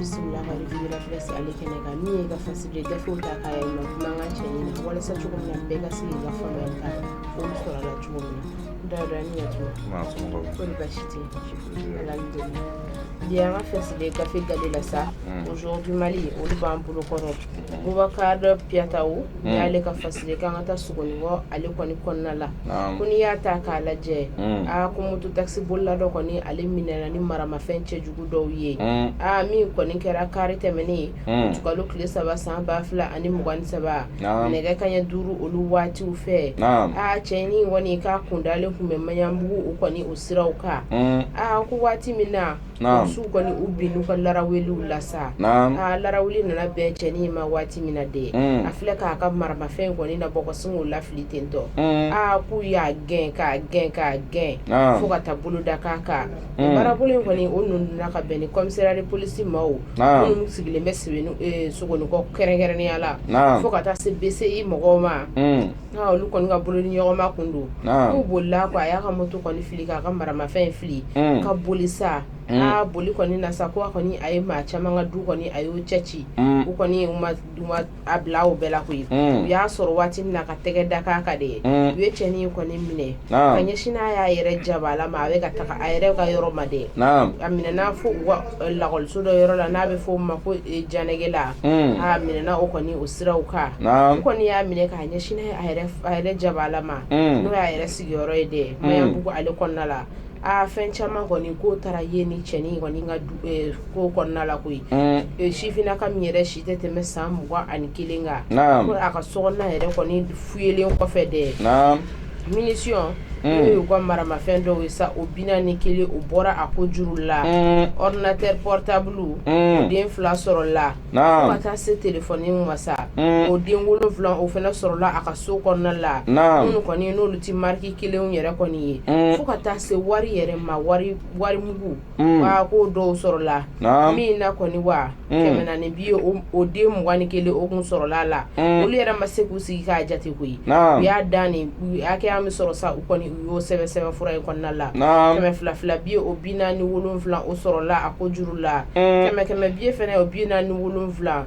Bisimila ka revue de la presse ale kɛnɛ kan, min ye ka fasiri gafew ta k'a yɛlɛma bamanankan cɛɲi na, walasa cogo min na bɛɛ ka se k'i ka faamuyali ta olu sɔrɔ a la cogo min na. Dawuda, ni yatuma. Kɔri baasi tɛ yen? Alhamdulillah. Bi an ka fasiri gafe gale la sa, Aujourd'hui Mali olu b'an bolo kɔrɔ. Bubakar Piyataw y'ale ka fasiri k'an ka taa Sogonikɔ ale kɔni kɔnɔna la, ko n'i y'a ta k'a lajɛ, aa, ko moto taxi bolila dɔ kɔni, ale minɛna ni maramafɛn cɛjugu dɔw ye. Aa, min kɔni kɛra kari tɛmɛnen, utikalo tile 3 san 2023, nɛgɛ kaɲɛ 5 olu waatiw fɛ. Aa, cɛnin kɔni k'a kundalen tun bɛ Maɲanbugu o kɔni o siraw kan. Aa, ko waati min na polisiw kɔni u binn'u ka laraweliw la sa, aa, laraweli nana bɛn cɛnin ma waati min na dɛ, a filɛ k'a ka maramafɛn kɔni nabɔ ka sin k'o lafili ten tɔ. Aa, k'u y'a gɛn k'a gɛn k'a gɛn fo ka taa bolo da k'a kan. Baarabolo in kɔni o nuna ka bɛn ni commissariat de police maaw minnu sigilen bɛ Sogonikɔ kɛrɛnkɛrɛnnenya la, fo ka taa se BCI mɔgɔw ma. Olu kɔni ka bolo ni ɲɔgɔnma kun don. K'u bolila ko a y'a ka moto kɔni fili k'a ka maramafɛn in fili ka boli sa. Aa, boli kɔni na sa, ko a kɔni a ye maa caman ka du kɔni a y'o cɛ ci. U kɔni u ma a bila o bɛɛ la koyi. U y'a sɔrɔ waati min na ka tɛgɛ da k'a kan de, u ye cɛnin kɔni minɛ ka ɲɛsin n'a y'a yɛrɛ jabala ma, a bɛ ka taga a yɛrɛ ka yɔrɔ ma dɛ. A minɛna fo u ka lakɔliso dɔ yɔrɔ la n'a bɛ fɔ o ma ko Janɛgɛla. A minɛna o kɔni o siraw kan. U kɔni y'a minɛ k'a ɲɛsin a yɛrɛ jabala ma, n'o y'a yɛrɛ sigiyɔrɔ ye dɛ, Maɲanbugu ale kɔnɔna la. Aa, fɛn caman kɔni k'o taara ye ni cɛnin kɔni ka ko kɔnɔna la koyi. Sifinnaka min yɛrɛ si tɛ tɛmɛ san 21 kan, ko a ka sokɔnɔna yɛrɛ kɔni fuyelen kɔfɛ dɛ, munition n'o y'u ka maramafɛn dɔw ye sa, o 41 o bɔra a ko juru la, ordinateur portable o den 2 sɔrɔla, fo ka taa se telefɔni ma sa, o den 7 o fana sɔrɔla a ka so kɔnɔna la, minnu kɔni n'olu tɛ marque kelenw yɛrɛ kɔni ye, fo ka taa se wari yɛrɛ ma, wari warimugu, aa, k'o dɔw sɔrɔla min na kɔni wa 400 billet o den 21 o kun sɔrɔla a la. Olu yɛrɛ ma se k'u sigi k'a jate koyi. U y'a dan ni hakɛya min sɔrɔ sa, u kɔni u y'o sɛbɛn sɛbɛnfura in kɔnɔna la. Kɛmɛ fila fila billet o 47 o sɔrɔla a ko juru la, kɛmɛ kɛmɛ billet fana o 47.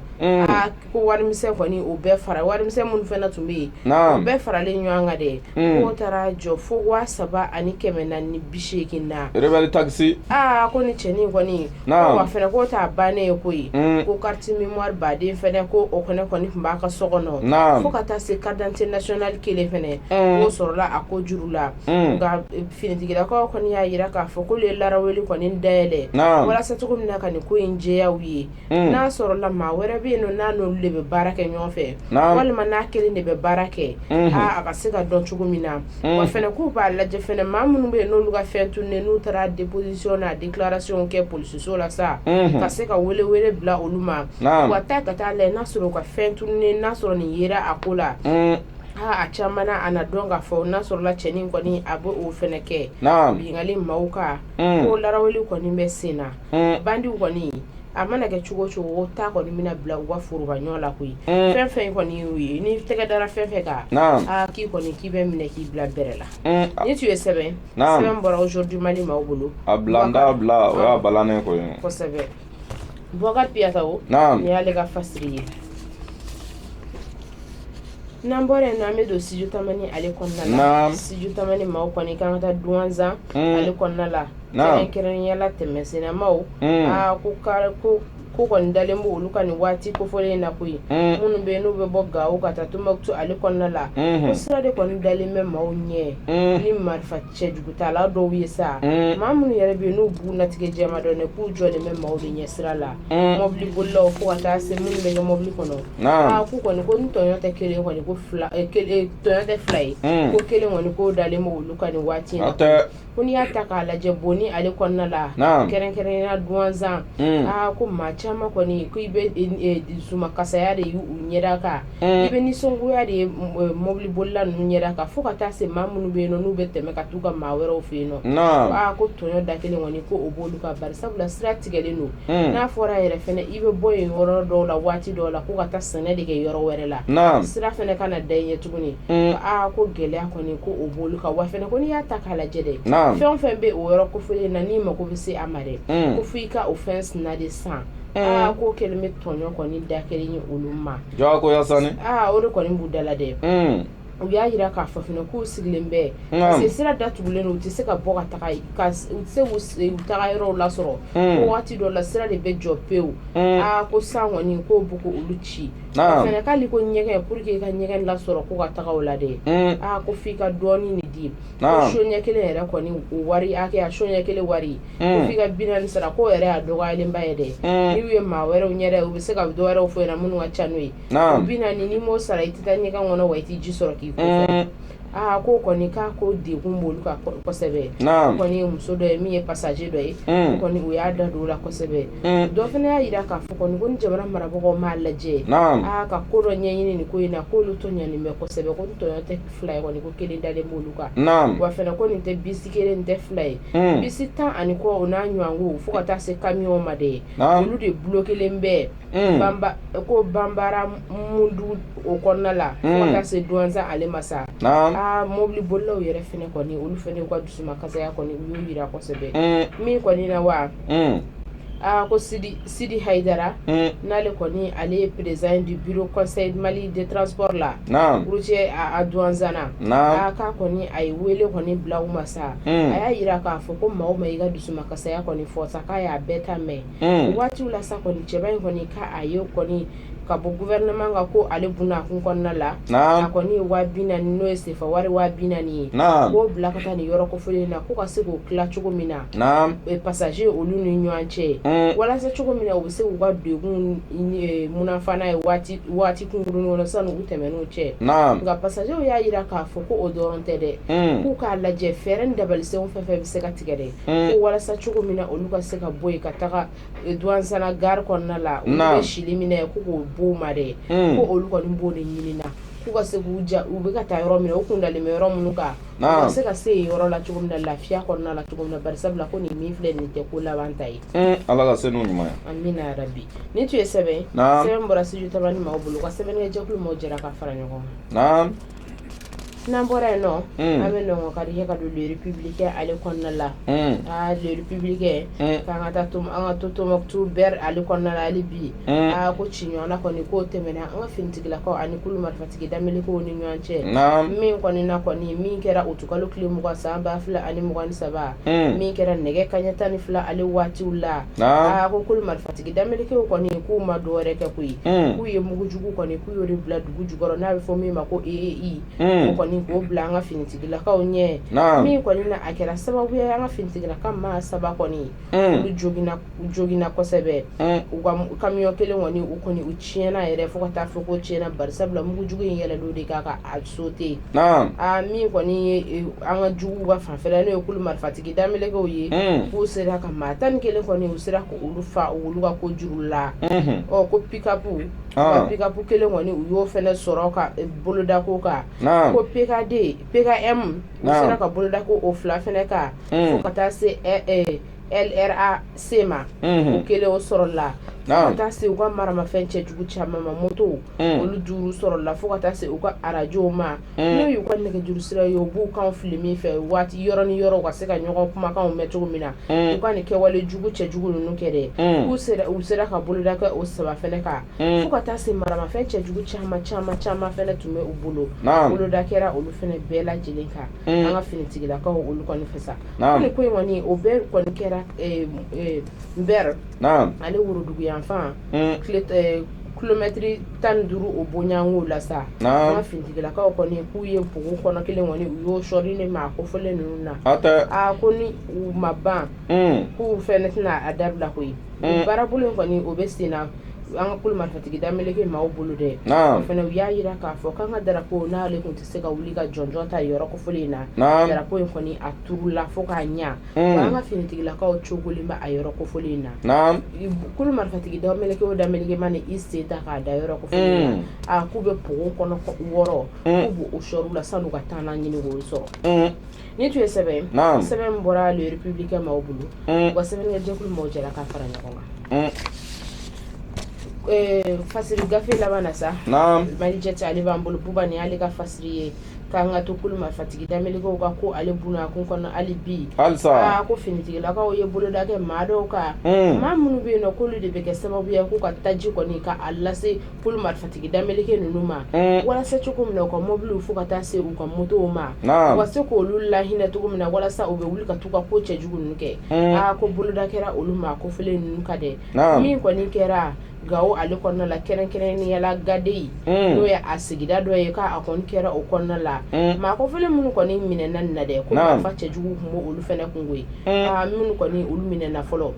Aa, ko warimisɛn kɔni o bɛɛ fara, warimisɛn minnu fana tun bɛ yen, o bɛɛ faralen ɲɔgɔn kan dɛ, k'o taara jɔ fo 3480 na. Rebelle taxi. Aa, ko ni cɛnin kɔni, wa fana k'o t'a bannen ye koyi, ko carte mémoire baden fana, ko o fana kɔni tun b'a ka so kɔnɔ, fo ka taa se carte d'identité nationale kelen fana, k'o sɔrɔla a ko juru la. Nka finitigilakaw kɔni y'a jira k'a fɔ k'olu ye laraweli kɔni dayɛlɛ walasa cogo min na ka nin ko in jɛya u ye, n'a sɔrɔla maa wɛrɛ bɛ yen nɔ n'a n'olu de bɛ baara kɛ ɲɔgɔn fɛ, walima n'a kelen de bɛ baara kɛ, aa, a ka se ka dɔn cogo min na. Wa fana k'u b'a lajɛ fana, maa minnu bɛ yen n'olu ka fɛn tununnen, n'u taara déposition n'a déclaration kɛ polisiso la sa, ka se ka wele wele bila olu ma, wa taa ka taa lajɛ n'a sɔrɔ u ka fɛn tununnen, n'a sɔrɔ nin yera a ko la. A caman na, a na dɔn k'a fɔ n'a sɔrɔla cɛnin kɔni a bɛ o fana kɛ binkanni maaw kan. Ko laraweli kɔni bɛ sen na, bandiw kɔni a mana kɛ cogo cogo, ta kɔni bɛna bila u ka foroba ɲɔ la koyi. Fɛn fɛn kɔni y'u ye, ni tɛgɛ dara fɛn fɛn kan, aa, k'i kɔni k'i bɛ minɛ k'i bila bɛrɛ la. Nin tun ye sɛbɛn sɛbɛn bɔra Aujourd'hui Mali maaw bolo. A bila n t'a bila, o y'a balannen ko ye. Kosɛbɛ. Bubakari Piyataw, nin y'ale ka fasiri ye. N'an bɔra yen, an bɛ don Studio Tamani ale kɔnɔna la. Studio Tamani maaw kɔni k'an ka taa Duwanzan ale kɔnɔna la, kɛrɛnkɛrɛnnenya la tɛmɛsennamaw. Aa, ko ko ko kɔni dalen bɛ olu ka nin waati kofɔlen in na koyi, minnu bɛ yen n'u bɛ bɔ Gawo ka taa Tombouctou ale kɔnɔna la, ko sira de kɔni dalen bɛ maaw ɲɛ ni marifa cɛjugutala dɔw ye sa, maa minnu yɛrɛ bɛ yen n'u b'u natigɛ jɛma dɔn, k'u jɔlen bɛ maaw de ɲɛ sira la, mɔbili bolilaw fo ka taa se minnu bɛ kɛ mɔbili kɔnɔ. Aa, k'u kɔni ko ni tɔɲɔ tɛ kelen kɔni, ko fila, tɔɲɔ tɛ fila ye, ko kelen kɔni k'o dalen bɛ olu ka nin waati in na. Ko n'i y'a ta k'a lajɛ Boni ale kɔnɔna la, kɛrɛnkɛrɛnnenya Duwanzan, aa, ko maa caman kɔni ko i bɛ dusumakasaya de y'u ɲɛda kan, i bɛ nisɔngoya de ye mɔbili bolila ninnu ɲɛda kan, fo ka taa se maa minnu bɛ yen nɔ n'u bɛ tɛmɛ ka t'u ka maa wɛrɛw fɛ yen nɔ. Aa, ko tɔɲɔ da kelen kɔni ko o b'olu kan, bari sabula sira tigɛlen don. N'a fɔra yɛrɛ fana i bɛ bɔ yen yɔrɔ dɔw la waati dɔw la ko ka taa sɛnɛ de kɛ yɔrɔ wɛrɛ la, sira fana kana da i ɲɛ tuguni. Aa, ko gɛlɛya kɔni ko o b'olu kan. Wa fana ko n'i y'a ta k'a lajɛ dɛ, fɛn o fɛn bɛ o yɔrɔ ko kofɔlen na, n'i mago bɛ se a ma dɛ, ko fo i ka o fɛn sina de san. Aa, ko kɛlen bɛ tɔɲɔ kɔni da kelen ye olu ma. Jagoya sani. Aa, o de kɔni b'u da la dɛ. U y'a jira k'a fɔ fana k'u sigilen bɛ, parce que sira datugulen don, u tɛ se ka bɔ ka taga, u tɛ se k'u taga yɔrɔw lasɔrɔ. Ko waati dɔ la, sira de bɛ jɔ pewu. Aa, ko san kɔni k'o bɛ olu ci fana, k'ale ko ɲɛgɛn, pour que i ka ɲɛgɛn lasɔrɔ ko ka taga o la dɛ, aa, ko f'i ka dɔɔnin de di. Ko so ɲɛ kelen yɛrɛ kɔni, o wari hakɛya, so ɲɛ kelen wari, ko f'i ka 40 sara, k'o yɛrɛ y'a dɔgɔyalenba ye dɛ. N'u ye maa wɛrɛw ɲɛ, u bɛ se ka dɔ wɛrɛw fɔ ɲɛna minnu ka ca n'o ye. 40, n'i m'o sara, i tɛ taa ɲɛgɛn kɔnɔ, wa i tɛ ji sɔrɔ k'i ko. Aa, ko kɔni k'a ko degun b'olu kan kosɛbɛ. Kɔni ye muso dɔ ye min ye passager dɔ ye kɔni, u y'a da don o la kosɛbɛ. Dɔ fana y'a jira k'a fɔ kɔni ko ni jamana marabagaw m'a lajɛ, aa, ka ko dɔ ɲɛɲini nin ko in na, k'olu tɔɲɔnen bɛ kosɛbɛ, ko ni tɔɲɔ tɛ fila ye kɔni, ko kelen dalen b'olu kan. Wa fana ko nin tɛ bisi kelen, nin tɛ fila ye, bisi 10 ani kɔ, o n'a ɲɔgɔnko, fo ka taa se kamiyɔn ma dɛ, olu de bloquélen bɛɛ ko Banbara Mundu o kɔnɔna la, fo ka taa se Duwanza ale ma sa. Aa, mobili bolilaw yɛrɛ fana kɔni, olu fana y'u ka dusumakasaya kɔni, u y'o jira kosɛbɛ. Min kɔni na wa, aa, ko Sidi Hayidara, n'ale kɔni ale ye président du bureau conseil Mali de transport la routier à Douentza, aa, k'a kɔni a ye wele kɔni bila u ma sa. A y'a jira k'a fɔ ko maa o maa i ka dusumakasaya kɔni fɔ sa, k'a y'a bɛɛ ta mɛn. Waatiw la sa kɔni, cɛba in kɔni k'a ye kɔni ka bɔ gouvernement kan, ko ale bunakun kɔnɔna la, a kɔni ye 40 000, n'o ye sefa wari 40 000 ye, k'o bila ka taa nin yɔrɔ kofɔlen na, ko ka se k'o tila cogo min na passager olu ni ɲɔgɔn cɛ, walasa cogo min na u bɛ se k'u ka degun munafana ye waati kunkurunnin kɔnɔ sani u tɛmɛn'o cɛ. Nka passagerw y'a jira k'a fɔ ko o dɔrɔn tɛ dɛ, k'u k'a lajɛ fɛɛrɛ ni dabalisenw fɛn fɛn bɛ se ka tigɛ dɛ, ko walasa cogo min na olu ka se ka bɔ yen ka taga Douentza gare kɔnɔna la, olu bɛ sili min na, ko k'o b'o ma dɛ, ko olu kɔni b'o de ɲini na, k'u ka se k'u ja, u bɛ ka taa yɔrɔ min na, u kun dalen bɛ yɔrɔ minnu kan, u ka se ka se yen yɔrɔ la cogo min na, lafiya kɔnɔna la cogo min na, barisabula ko nin min filɛ nin tɛ ko laban ta ye. Ala ka se n'u ɲuman ye. Amina yarabi. Nin tun ye sɛbɛn sɛbɛn bɔra Studio Tamani maaw bolo, ka sɛbɛnnikɛ jɛkulu maaw jɛra ka fara ɲɔgɔn kan. N'an bɔra yen nɔ, an bɛ nɔgɔ kari kɛ ka don Le Républicain ale kɔnɔna la. Aa, Le Républicain, k'an ka taa an ka to Tombouctou Ber ale kɔnɔna la hali bi. Aa, ko ci ɲɔgɔnna kɔni k'o tɛmɛna an ka finitigilakaw ani kulu marifatigi damelekɛw ni ɲɔgɔn cɛ. Min kɔni na kɔni, min kɛra utukalo tile 20 san 2023, min kɛra nɛgɛ kaɲɛ 12 ale waatiw la. Aa, ko kulu marifatigi damelekɛw kɔni k'u ma dɔwɛrɛ kɛ koyi, k'u ye mugujugu kɔni, k'u y'o de bila dugu jukɔrɔ, n'a bɛ fɔ min ma ko EEI, o kɔni k'o bila an ka finitigilakaw ɲɛ. Min kɔni na, a kɛra sababu ye an ka finitigilaka maa saba kɔni, olu joginna kosɛbɛ. U ka kamiyɔn kelen kɔni, u kɔni u tiɲɛna yɛrɛ fo ka taa fɔ ko tiɲɛna, barisabula mugujugu in yɛlɛl'o de kan ka a sauter. Aa, min kɔni ye an ka juguw ka fanfɛla, n'o ye kulu marifatigi damelekɛw ye, k'u sera ka maa 11 kɔni, u sera k'olu fa olu ka ko juru la. Ɔ, ko pick-up, pick-up kelen kɔni, u y'o fana sɔrɔ ka boloda ko kan, ko PKD, PKM, u sera ka boloda ko o fila fana kan, fo ka taa se LRAC ma, o kelen o sɔrɔla, fo ka taa se u ka maramafɛn cɛjugu caman ma, moto olu duuru sɔrɔla, fo ka taa se u ka arajow ma, n'o y'u ka nɛgɛjuru sira ye, u b'u kan fili min fɛ waati yɔrɔ ni yɔrɔ, u ka se ka ɲɔgɔn kumakanw mɛn cogo min na, u ka nin kɛwale jugu cɛjugu ninnu kɛ dɛ, k'u sera u sera ka boloda kɛ o saba fana kan, fo ka taa se maramafɛn cɛjugu caman caman caman fana tun bɛ u bolo, boloda kɛra olu fana bɛɛ lajɛlen kan an ka finitigilakaw olu kɔni fɛ sa. Ko nin ko in kɔni, o bɛɛ kɔni kɛra Nbɛr ale woroduguyanfan, kilomɛtiri 15 o bonyanko la sa. An ka finitigilakaw kɔni k'u ye npogo kɔnɔ kelen kɔni, u y'o sɔri ni maa kofɔlen ninnu na. Aa, ko ni u ma ban, k'u fɛnɛ tɛna a dabila koyi. Baarabolo in kɔni, o bɛ sen na an ka kulu marifatigi dameleke maaw bolo dɛ. O fana, u y'a jira k'a fɔ k'an ka darapo, n'ale tun tɛ se ka wuli ka jɔnjɔn ta yɔrɔ kofɔlen in na, darapo in kɔni a turula fo k'a ɲɛ. An ka finitigilakaw cogolen bɛ a yɔrɔ kofɔlen in na. Kulu marifatigi dameleke o dameleke mana i sen ta k'a da yɔrɔ kofɔlen in na, a k'u bɛ npogo kɔnɔ wɔɔrɔ, k'u b'o sɔri u la san'u ka taa n'a ɲini k'o sɔrɔ. Nin tun ye sɛbɛn sɛbɛn bɔra Le Républicain maaw bolo, u ka sɛbɛnnikɛ jɛkulu maaw jɛra ka fara ɲɔgɔn kan. Fasiri gafe laban na sa, Mali Jet ale b'an bolo. Buba, nin y'ale ka fasiri ye. K'an ka to kulu marifatigi damelekɛw ka ko ale bunakun kɔnɔ hali bi halisa aa ko finitigilakaw ye boloda kɛ maa dɔw kan maa minnu bɛ yen nɔ k'olu de bɛ kɛ sababu ye k'u ka taji kɔni ka a lase kulu marifatigi dameleke ninnu ma walasa cogo min na u ka mɔbiliw fo ka taa se u ka motow ma u ka se k'olu lahinɛ cogo min na walasa u bɛ wuli ka t'u ka ko cɛjugu ninnu kɛ aa ko boloda kɛra olu maa kofɔlen ninnu kan dɛ min kɔni kɛra Gawo ale kɔnɔna la kɛrɛnkɛrɛnnenya la Gadeyi n'o ye a sigida dɔ ye k'a kɔni kɛra o kɔnɔna la maa kofɔlen minnu kɔni minɛna nin na dɛ ko marifa cɛjugu tun b'olu fana kun koyi aa minnu kɔni olu minɛna fɔlɔ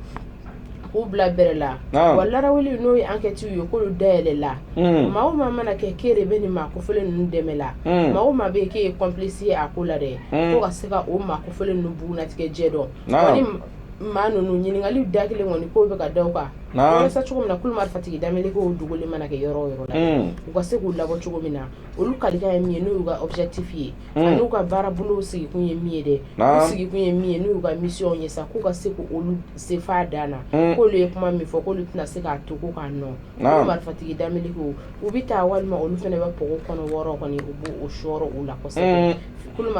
k'u bila bɛrɛ la wa laraweli n'o ye enquête ye k'olu dayɛlɛla maa o maa mana kɛ k'e de bɛ nin maa kofɔlen ninnu dɛmɛ la maa o maa bɛ yen k'e ye complice ye a ko la dɛ ko ka se ka o maa kofɔlen ninnu bugunnatigɛ jɛ dɔn maa ninnu ɲininkali da kelen kɔni k'o bɛ ka da u kan walasa cogo min na kulu marifatigi damelekɛw dogolen mana kɛ yɔrɔ o yɔrɔ la u ka se k'u labɔ cogo min na olu kalikan ye min ye n'o y'u ka objectif ye an'u ka baarabolow sigikun ye min ye dɛ u sigikun ye min ye n'u y'u ka mission ye sa k'u ka se k'olu se f'a dan na k'olu ye kuma min fɔ k'olu tɛna se k'a to ko k'a nɔ kulu marifatigi damelekɛw u bɛ taa walima olu fana bɛ pɔgɔ kɔnɔ wɔɔrɔ kɔni u b'o sɔrɔ u la kosɛbɛ kulu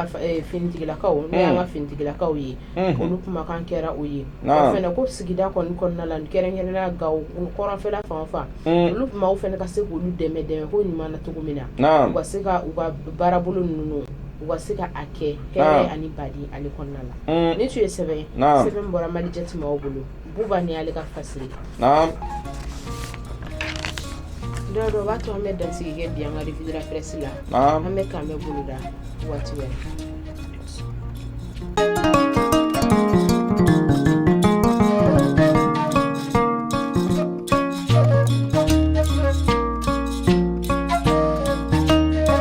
finitigilakaw n'o y'an ka finitigilakaw ye olu kumakan kɛra o ye o fana ko sigida kɔni kɔnɔna la kɛrɛnkɛrɛnnenya Gawo kɔrɔnfɛla fan fan olu maaw fana ka se k'olu dɛmɛ dɛmɛ ko ɲuman na cogo min na u ka se ka u ka baarabolo ninnu u ka se ka a kɛ hɛrɛ ani baden ale kɔnɔna la nin tun ye sɛbɛn sɛbɛn bɔra Mali Jet maaw bolo Buba ni ale ka fasiri dɔw dɔ b'a to an bɛ dansigi kɛ bi an ka revue de la presse la an bɛ k'an bɛn boloda waati wɛrɛ.